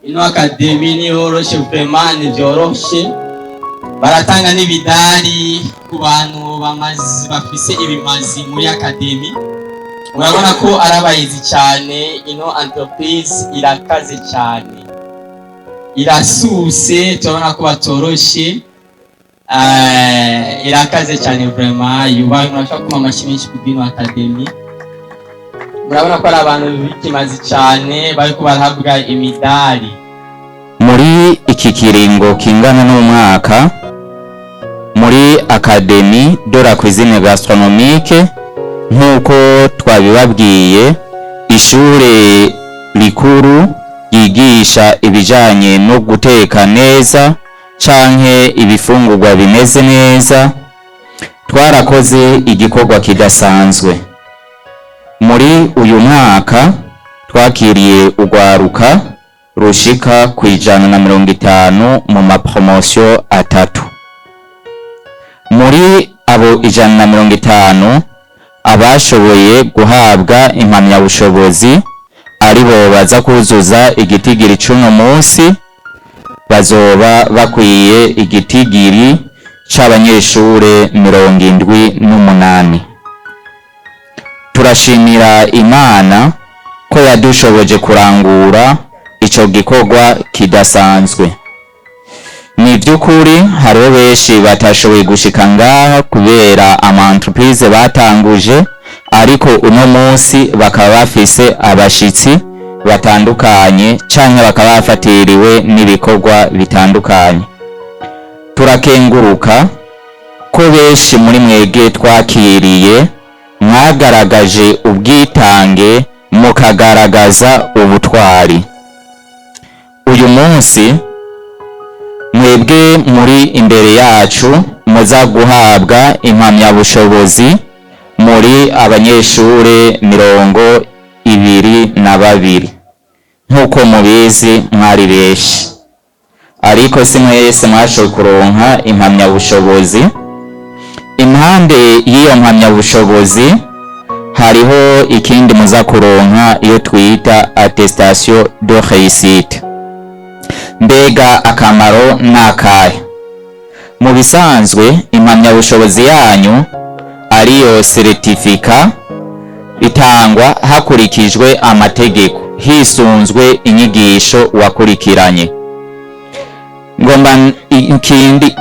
Ino académie ntiyoroshe vraiment, ntivyoroshe. Baratanga n'ibidari ku bantu bamaze bafise ibimazi muri académie. Murabona ko ari abahizi cyane. Ino entreprise irakaze cyane, irasuse. Turabona ko batoroshe. Irakaze cyane vraiment, yubahe. Murashobora kuma amashyi menshi kubw'ino académie. Murabona ko ari abantu b'ikimazi cyane bariko barahabwa imidari. Muri iki kiringo kingana n'umwaka muri Académie de la Cuisine Gastronomique, nk'uko twabibabwiye, ishure rikuru ryigisha ibijanye no guteka neza canke ibifungurwa bimeze neza, twarakoze igikorwa kidasanzwe. Muri uyu mwaka twakiriye urwaruka rushika ku 150 mu ma promotions atatu. Muri abo 150, abashoboye guhabwa impamyabushobozi, aribo baza kuzuza igitigiri c'uno munsi, bazoba bakwiye igitigiri c'abanyeshure 78. Turashimira Imana ko yadushoboje kurangura ico gikorwa kidasanzwe. Ni vy'ukuri hariho benshi batashoboye gushika ngaha kubera ama entreprise batanguje, ariko uno munsi bakaba bafise abashitsi batandukanye canke bakaba bafatiriwe n'ibikorwa bitandukanye. Turakenguruka ko benshi muri mwebwe twakiriye mwagaragaje ubwitange, mukagaragaza ubutwari. Uyu munsi mwebwe muri imbere yacu muza guhabwa impamyabushobozi muri abanyeshure 22. Nk'uko mubizi, mwari benshi, ariko si mwese mwashoboye kuronka impamyabushobozi. Impande y'iyo mpamyabushobozi hariho ikindi muza kuronka, iyo twita attestation de réussite. Mbega akamaro ni akahe? Mu bisanzwe impamyabushobozi yanyu, ariyo certificat, itangwa hakurikijwe amategeko, hisunzwe inyigisho wakurikiranye. Ngomba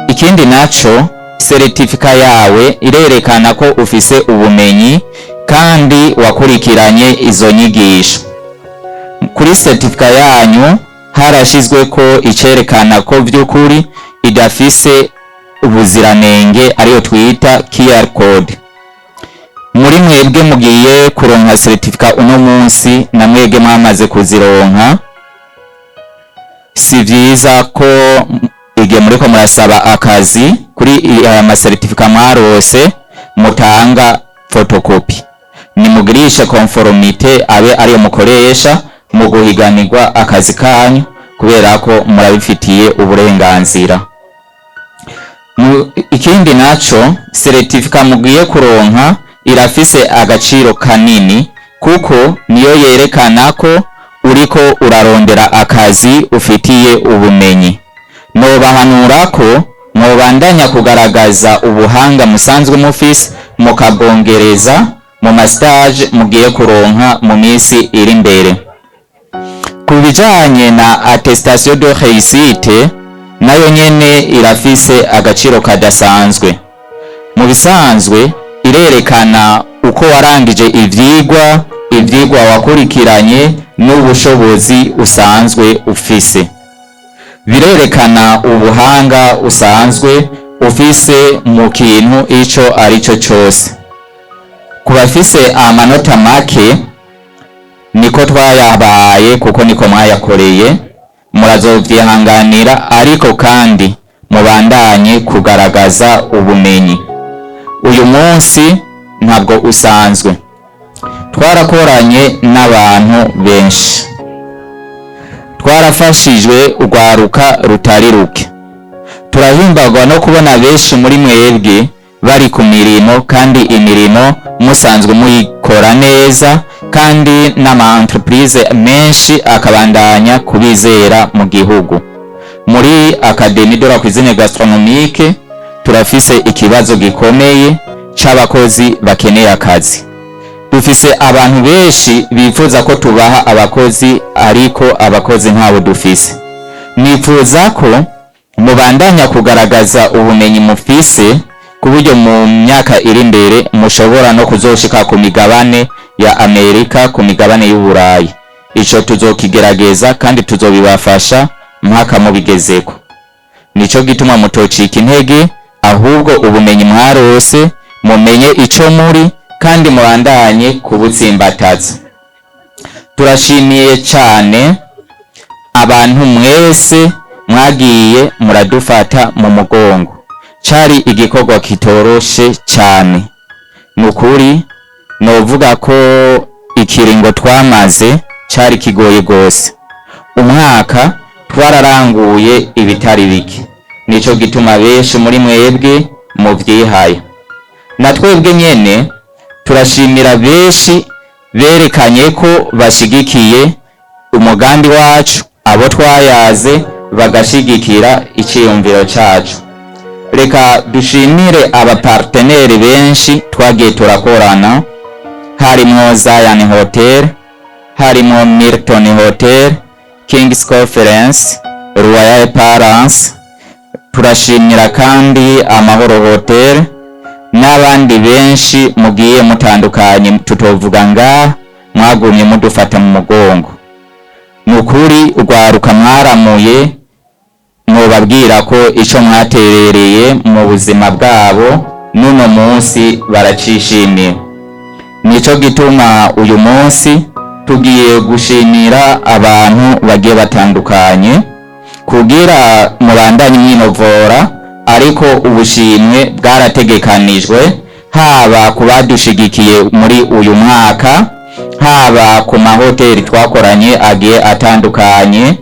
ikindi naco, certificat yawe irerekana ko ufise ubumenyi kandi wakurikiranye izo nyigisho. Kuri certificat yanyu harashizwe ko icerekana ko vy'ukuri idafise ubuziranenge, ariyo twita QR code. Muri mwebwe mugiye kuronka certificat uno munsi, na mwebwe mwamaze kuzironka, si vyiza ko igihe muriko murasaba akazi, kuri aya ma certificats mwarose mutanga photocopie. Nimugirishe conformité, abe ariyo mukoresha mu guhiganirwa akazi kanyu, kubera ko murabifitiye uburenganzira. Ikindi naco, certificat mugiye kuronka irafise agaciro kanini, kuko niyo yerekana ko uriko urarondera akazi ufitiye ubumenyi. Nobahanura ko mwobandanya kugaragaza ubuhanga musanzwe mufise, mukabwongereza mu ma stages mugiye kuronka mu minsi iri imbere. Ku bijanye na attestation de réussite, nayo nyene irafise agaciro kadasanzwe. Mu bisanzwe irerekana uko warangije ivyigwa, ivyigwa wakurikiranye n'ubushobozi usanzwe ufise. Birerekana ubuhanga usanzwe ufise mu kintu ico arico cose. Ku bafise amanota make, niko twayabahaye kuko niko mwayakoreye, murazovyihanganira, ariko kandi mubandanye kugaragaza ubumenyi. Uyu munsi ntabwo usanzwe. Twarakoranye n'abantu benshi, twarafashijwe urwaruka rutari ruke. Turahimbagwa no kubona benshi muri mwebwe bari ku mirimo, kandi imirimo musanzwe muyikora neza. Kandi n'ama entreprise menshi akabandanya kubizera mu gihugu. Muri Académie de la Cuisine Gastronomique turafise ikibazo gikomeye c'abakozi bakeneye akazi. Dufise abantu benshi bifuza ko tubaha abakozi, ariko abakozi ntabo dufise. Nifuza ko mubandanya kugaragaza ubumenyi mufise, ku buryo mu myaka iri imbere mushobora no kuzoshika ku migabane ya Amerika, ku migabane y'Uburayi. Ico tuzokigerageza kandi tuzobibafasha mpaka mubigezeko. Nico gituma mutocika intege, ahubwo ubumenyi mwarose mumenye ico muri kandi mubandanye kubutsimbataza. Turashimiye cane abantu mwese mwagiye muradufata mu mugongo. Cari igikorwa kitoroshe cane. Nukuri novuga ko ikiringo twamaze cari kigoye gose. Umwaka twararanguye ibitari bike, nico gituma benshi muri mwebwe muvyihaya. Na twebwe nyene turashimira benshi berekanye ko bashigikiye umugambi wacu, abo twayaze bagashigikira iciyumviro cacu. Reka dushimire abaparteneri benshi twagiye turakorana, harimwo Zion Hotel, harimwo Milton Hotel, King's Conference, Royal Palace. Turashimira kandi Amahoro Hotel n'abandi benshi mugiye mutandukanye tutovuga ngaha, mwagumye mudufata mu mugongo. Ni ukuri urwaruka mwaramuye, mwobabwira ko ico mwaterereye mu buzima bwabo n'uno munsi baracishimiye. Nico gituma uyu munsi tugiye gushimira abantu bagiye batandukanye kugira mubandanye mwinovora, ariko ubushimwe bwarategekanijwe, haba ku badushigikiye muri uyu mwaka, haba ku mahoteli twakoranye agiye atandukanye,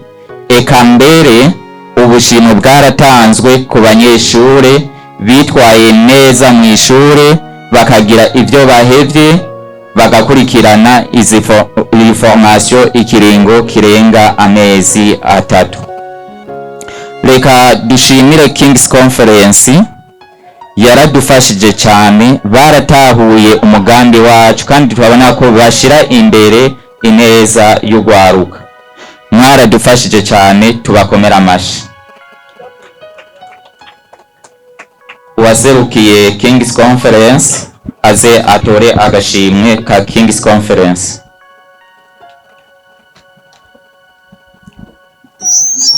eka mbere ubushimwe bwaratanzwe ku banyeshure bitwaye neza mu ishure, bakagira ibyo bahevye, bagakurikirana iyi formation ikiringo kirenga amezi 3. Reka dushimire King's Conference, yaradufashije cyane. Baratahuye umugambi wacu kandi turabona ko bashira imbere ineza y'urwaruka. Mwaradufashije cyane, tubakomera amashi. Uwaserukiye King's Conference aze atore agashimwe ka King's Conference.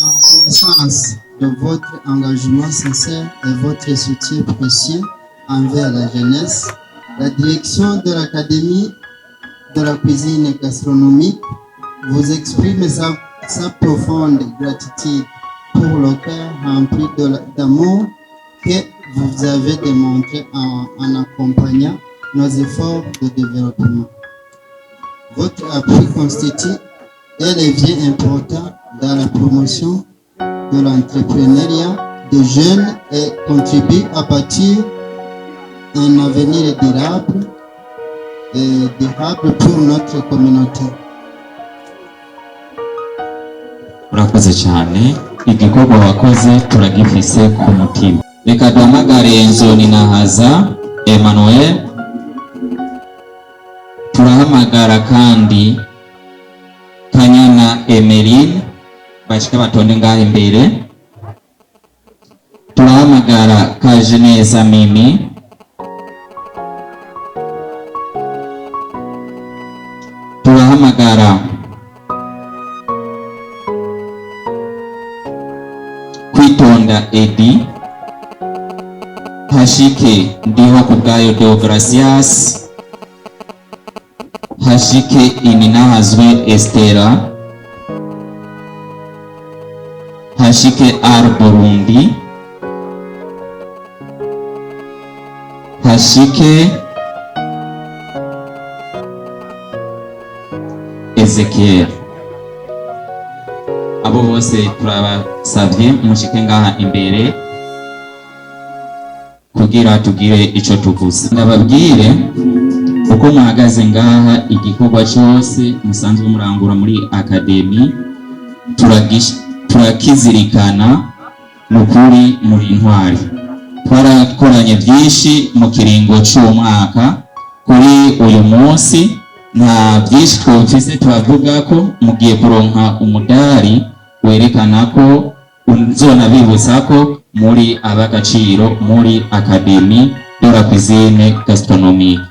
En reconnaissance de votre engagement sincère et votre soutien précieux envers la jeunesse, la direction de l'Académie de la cuisine gastronomique vous exprime sa profonde gratitude pour le cœur rempli d'amour que vous avez démontré en accompagnant nos efforts de développement. Votre appui constitue un levier important dans la promotion de l'entrepreneuriat des jeunes et contribue à bâtir un avenir durable et durable pour notre communauté. Urakoze cyane, igikorwa wakoze turagifise ku mutima. Reka duhamagare Nzoni na Haza Emmanuel. Turahamagara kandi Kanyana Emeline, bashika batonde ngaha imbere. Turahamagara Kajeneza Mimi. Turahamagara Kwitonda Edi. Hashike Ndiho Kubwayo Deogratias. Hashike Ininahazwe Estera. Hashike Ar Burundi. Hashike Ezekiel. Abo bose turabasavye mushike ngaha imbere kugira tugire ico tuvuze. Ndababwire Uko muhagaze ngaha, igikorwa cyose musanzwe murangura muri académie turakizirikana. Ni ukuri muri intwari. Twarakoranye byinshi mu kiringo cy'uwo mwaka. Kuri uyu munsi nta byinshi twumvise turavuga ko mugiye kuronka umudari werekana ko uzonabibutsa ko muri ab'agaciro muri Académie de la Cuisine Gastronomique.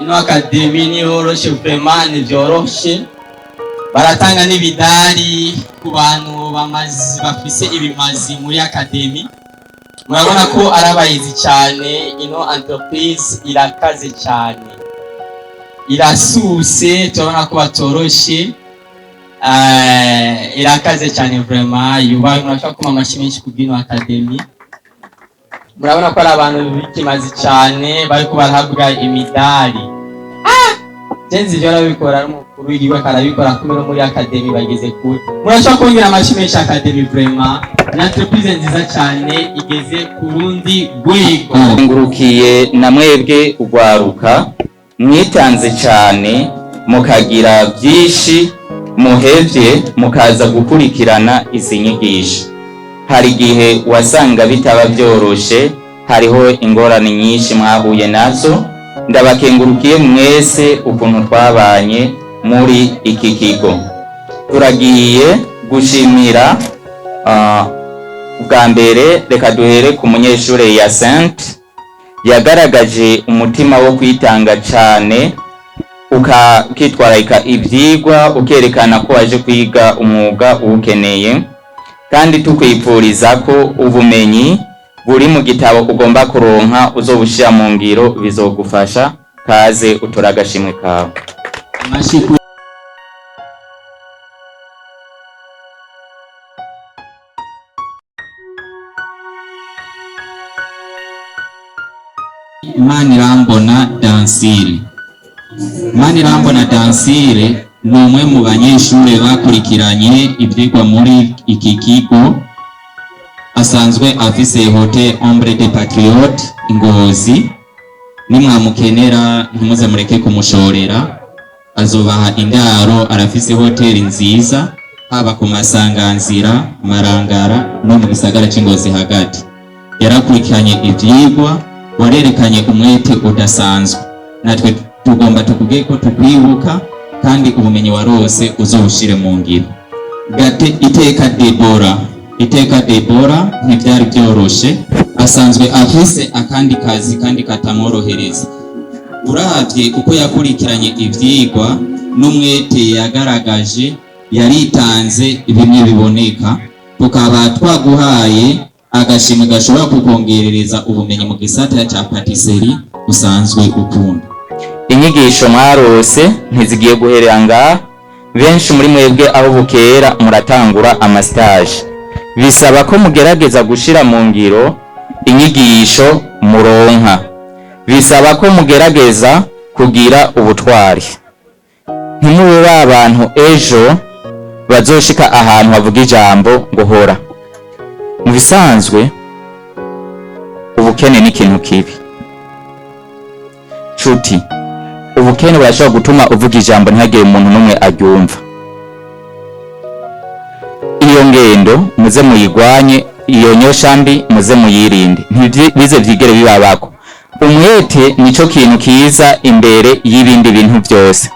Ino académie niyoroshe vraiment, ntivyoroshe. Baratanga n'ibidari ku bantu bamaze bafise ibimazi muri académie. Murabona ko ari abayizi cyane. Ino entreprise irakaze cyane, irasuse. Turabona ko batoroshe. Irakaze cyane vraiment, yubahe. Murashobora kuma amashyi menshi kubw'ino académie. Murabona ko ari abantu b'ikimazi cyane bariko barahabwa imidari. Jenzi ivyo arabikora ari umukuru w'igihugu, akarabikora kumwe no muri académie bageze kure. Murashobora kongera amashyi menshi académie. Vraiment ni entreprise nziza cyane, igeze ku rundi rwego. Ngurukiye na mwebwe ugwaruka mwitanze cyane, mukagira byinshi muhevye, mukaza gukurikirana izi nyigisho. Hari igihe wasanga bitaba byoroshe, hariho ingorane nyinshi mwahuye nazo. Ndabakengurukiye mwese ukuntu twabanye muri iki kigo. Turagiye gushimira bwa mbere reka duhere ku munyeshure ya Saint yagaragaje umutima wo kwitanga cyane, ukitwararika ivyigwa, ukerekana ko waje kwiga umwuga uwukeneye, kandi tukwipfuriza ko ubumenyi buri mu gitabo ugomba kuronka uzobushira mu ngiro, bizogufasha. Kaze utora agashimwe kawe. Amashyi. Manirambona Dansile. Manirambona Dansile ni umwe mu banyeshure bakurikiranye ivyigwa muri iki kigo. Asanzwe afise Hotel Ombre de Patriote Ngozi. Nimwamukenera ntimuze mureke kumushorera, azobaha indaro. Arafise hoteli nziza haba ku Masanganzira, Marangara no mu gisagara c'Ingozi hagati. Yarakurikiranye ivyigwa, warerekanye umwete udasanzwe. Natwe tugomba tukubwiye ko tukwibuka, kandi ubumenyi warose uzowushire mu ngiro. Gate Iteka Debora. Iteka Debora ntibyari byoroshe, asanzwe afise akandi kazi kandi katamworohereza. Uravye uko yakurikiranye ivyigwa n'umwete yagaragaje, yaritanze bimwe biboneka. Tukaba twaguhaye agashimwe gashobora kukongerereza ubumenyi mu gisata ca pâtisserie usanzwe ukunda. Inyigisho mwarose ntizigiye guherera ngaha. Benshi muri mwebwe aho bukera muratangura ama stage. Bisaba ko mugerageza gushira mu ngiro inyigisho muronka, bisaba ko mugerageza kugira ubutwari. Ntimube ba bantu ejo bazoshika ahantu bavuga ijambo ngo hora. Mu bisanzwe ubukene ni ikintu kibi, nshuti. Ubukene burashobora gutuma uvuga ijambo ntihagire umuntu n'umwe aryumva. Iyo ngendo muze muyigwanye, iyo nyosha mbi muze muyirinde, ntibize vyigere bibabako. Umwete nico kintu kiza imbere y'ibindi bintu byose.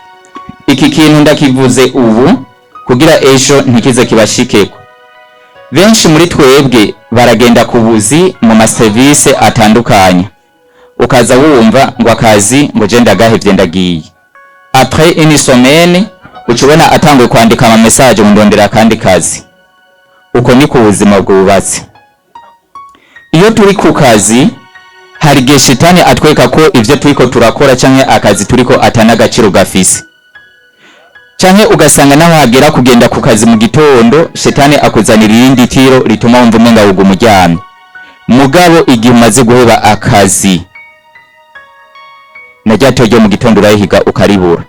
Iki kintu ndakivuze ubu kugira ejo ntikize kibashikeko. Benshi muri twebwe baragenda ku buzi mu maserivisi atandukanye, ukaza wumva ngo akazi ngo je ndagahevye, ndagiye. Après une semaine uca ubona atanguye kwandika ama message ngo ndondera akandi kazi. Uko ni ku buzima bwubatse. Iyo turi ku kazi Hari igihe shitani atwereka ko ivyo turiko turakora canke akazi turiko atana agaciro gafise, canke ugasanga naho hagera kugenda ku kazi mu gitondo, shetani akuzanira irindi tiro rituma wumva umenga wuguma uryamye. Mugabo igihe umaze guheba akazi, na rya tiro ryo mu gitondo urayihiga ukaribura.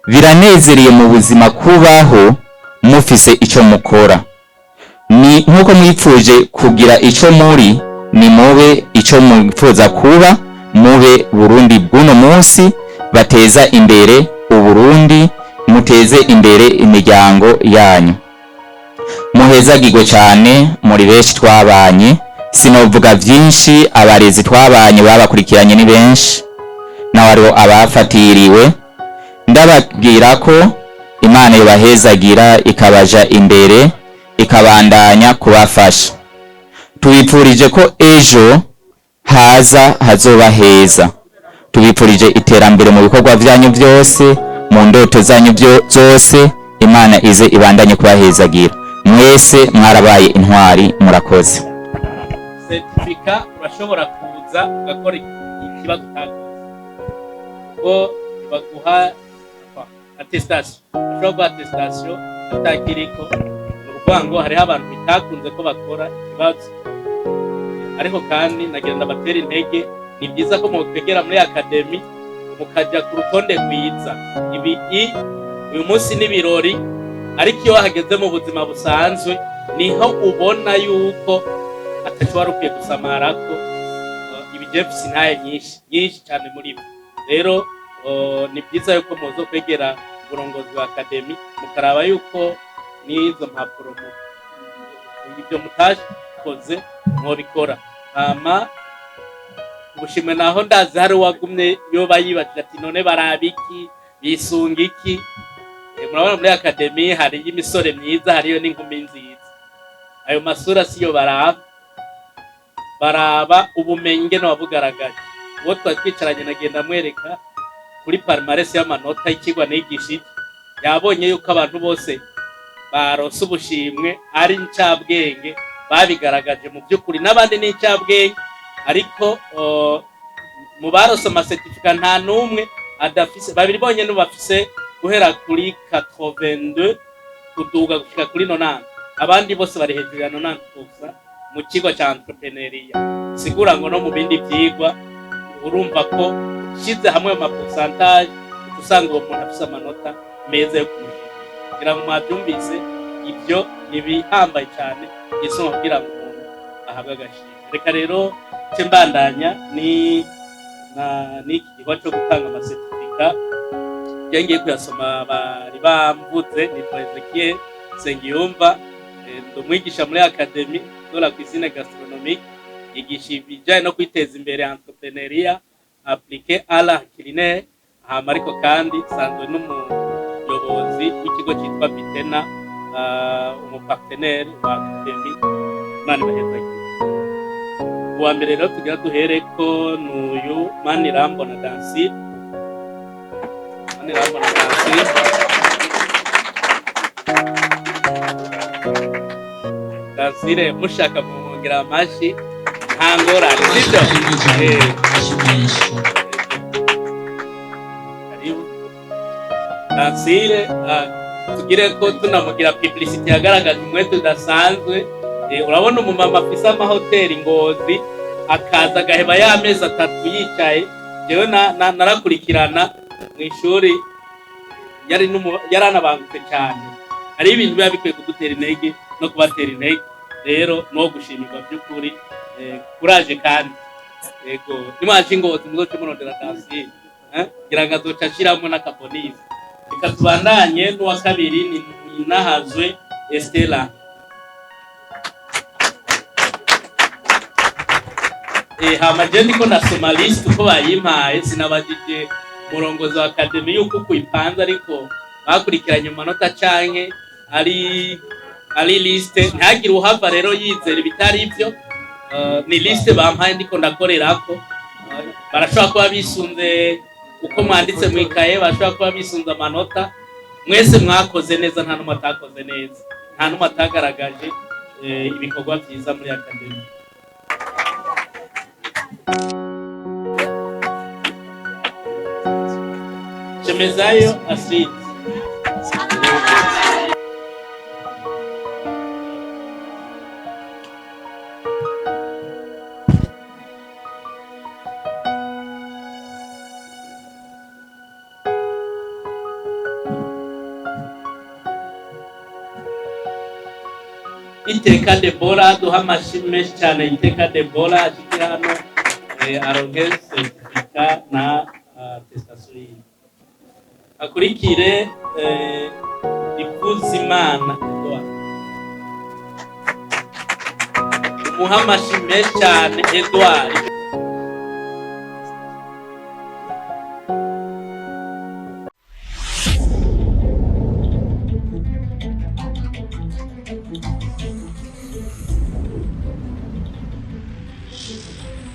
Biranezereye mu buzima kubaho mufise ico mukora. Ni nk'uko mwipfuje kugira ico muri, ni mube ico mwipfuza kuba, mube Burundi bw'uno munsi, bateza imbere Uburundi, muteze imbere imiryango yanyu. Muhezagirwe cyane. Muri benshi twabanye, sinovuga byinshi. Abarezi twabanye babakurikiranye ni benshi, nawe hariho abafatiriwe. Ndababwira ko Imana ibahezagira, ikabaja imbere, ikabandanya kubafasha. Tubipfurije ko ejo haza hazoba heza. Tubipfurije iterambere mu bikorwa byanyu byose, mu ndoto zanyu zose. Imana ize ibandanye kubahezagira mwese. Mwarabaye intwari, murakoze. Certificat, urashobora kuza ugakora ikibazo utakoze, ubwo baguha attestation. Bashobora guha attestation atakiriko. Ni ukuvuga ngo hariho abantu bitakunze ko bakora ikibazo, ariko kandi nagira ndabatera intege. Ni byiza ko mukwegera muri académie, mukajya ku rutonde rwiza. Ibi uyu munsi n'ibirori, ariko iyo hageze mu buzima busanzwe niho ubona yuko ataco wari ukwiye gusamarako. Ibi Jeffs ntaye nyinshi nyinshi cyane muri bo. Rero ni byiza yuko muzo kwegera uburongozi bwa académie, mukaraba yuko n'izo mpapuro ibyo mutakoze mwobikora. Hama ubushimwe naho, ndazi hari uwagumye yoba yibajije ati: "None baraba iki? Bisunga iki?" Murabona muri académie hariyo imisore myiza, hariyo n'inkumi nziza. Ayo masura siyo baraba, baraba ubumenyi ngene wabugaragaje. Uwo twari twicaranye nagenda mwereka kuri palmarès y'amanota y'ikigwa nigishije, yabonye yuko abantu bose baronse ubushimwe ari incabwenge babigaragaje mu by'ukuri, n'abandi ni incabwenge. Ariko mu baronse ama certificats nta n'umwe adafise, babiri bonyene bafise guhera kuri 82 kuduga gushika kuri 90. Abandi bose bari hejuru ya 90 gusa mu kigo ca entrepreneuriat. Sigura ngo no mu bindi vyigwa urumva ko ushize hamwe ayo ma pourcentage, usanga uwo muntu afise amanota meza yo kumushimira. Kugira ngo mwabyumvise, ibyo ni ibihambaye cyane gisoma kugira ngo umuntu ahabwe agashimwe. Reka rero nce mbandanya ni na n'iki gikorwa cyo gutanga ama certificats. Njye ngiye kuyasoma, bari bamvuze. Nitwa Ezekiel Nsengiyumva, ndi umwigisha muri Académie de la Cuisine Gastronomique, yigisha ibijyanye no kwiteza imbere, entrepreneuriat appliqué à la culinaire. Hama ariko kandi nsanzwe n'umuyobozi w'ikigo cyitwa Bitena, umu partenaire wa Académie. Imana ibahezagire. Uwa mbere rero tugira duhere ko n'uyu Manirambona Dansile. Manirambona Dansile, Dansile, mushaka kumwongera amashi nta ngorane, sibyo? Amashyi menshi. Karibu Dansile. Tugire ko tunamugira publicité, yagaragaje umwete udasanzwe. Urabona umumama afise amahoteli Ngozi, akaza agaheba y'amezi 3 yicaye. Jewe narakurikirana mu ishuri, yaranabangutse cyane. Hari ibintu biba bikwiye kudutera intege no kubatera intege. Rero no gushimirwa by'ukuri. Kuraje kandi yego, nimwaje Ngozi muzoce murondera Dansile, ngira ngo azoca ashiramo n'akabonisi. Reka tubandanye n'uwa kabiri, ni Nahazwe Estela. Hama je ndiko ndasoma liste uko bayimpaye, sinabajije umurongozi wa académie yuko uko ipanze, ariko bakurikiranye mu manota canke ari liste. Ntihagire uhava rero yizera ibitari ivyo. Ni liste bampaye ndiko ndakorerako. Barashobora kuba bisunze uko mwanditse mu ikaye, barashobora kuba bisunze amanota. Mwese mwakoze neza, nta n'umwe atakoze neza, nta n'umwe atagaragaje ibikorwa vyiza muri académie. Shemezayo Astrid. Iteka Debora, duha amashyi menshi cyane Iteka Debora ashike hano, aronke certificat na attestation yiwe. Akurikire Ikuzimana Edouard. Umuha amashyi menshi cyane Edouard.